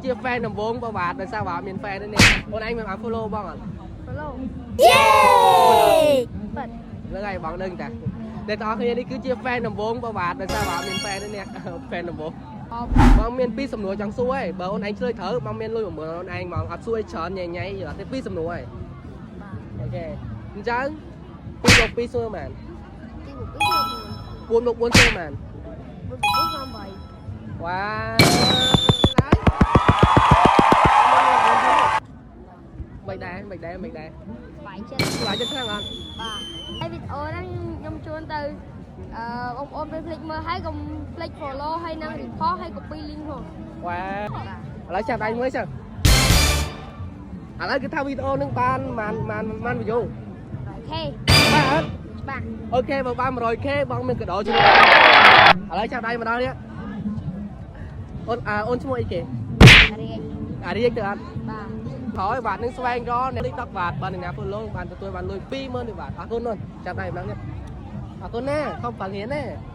ជា fan ដំបូងបើបាទដោយសារបាទមាន fan នេះអូនឯងមិនបាន follow បងអត់? Follow. បាត់ ហ្នឹងហើយបងដឹងតាអ្នកទាំងអស់គ្នានេះគឺជា fan ដំបូងបើបាទដោយសារបាទមាន fan នេះ fan ដំបូងបងមានពីរសំណួរចង់សួរឯងបើអូនឯងឆ្លើយត្រូវបងមានលុយ10000អូនឯងហ្មងអត់សួរឲ្យច្រើនញ៉ៃញ៉ៃអត់ទេពីរសំណួរឯង បាទ OK អញ្ចឹង2បូក2សួរមែន ទីបុកពី 4បូក4សួរមែន 4បុក4ស្មើ8 វ៉ាមិនដែរមិនដែរមិនដែរ បាយចិត្ត ស្លាយចិត្តខ្លាំងអត់? បាទហើយវីដេអូហ្នឹងខ្ញុំជូនទៅអឺបងប្អូនពេលភ្លេចមើលហើយកុំភ្លេច follow ហើយនិង report ហើយ copy link ផង វ៉ា បាទ ឥឡូវចាប់ដៃមួយចឹងឥឡូវគឺថាវីដេអូនឹងបានបានបានបាន view OK បាទអត់? ច្បាស់ OK បើបាន 100K បងមានកាដូជូនឥឡូវចាប់ដៃមកដល់នេះអូនអើអូនឈ្មោះអីគេ? រៀង អារៀងទៅអត់? បាទ ក្រោយបាទនឹងស្វែងរកអ្នកលេខ10បាទបើអ្នកណា follow បានទទួលបានលុយ20000បាទអរគុណអូនចាប់ដៃម្ដងទៀតអរគុណណាខំប្រឹងរៀនណា។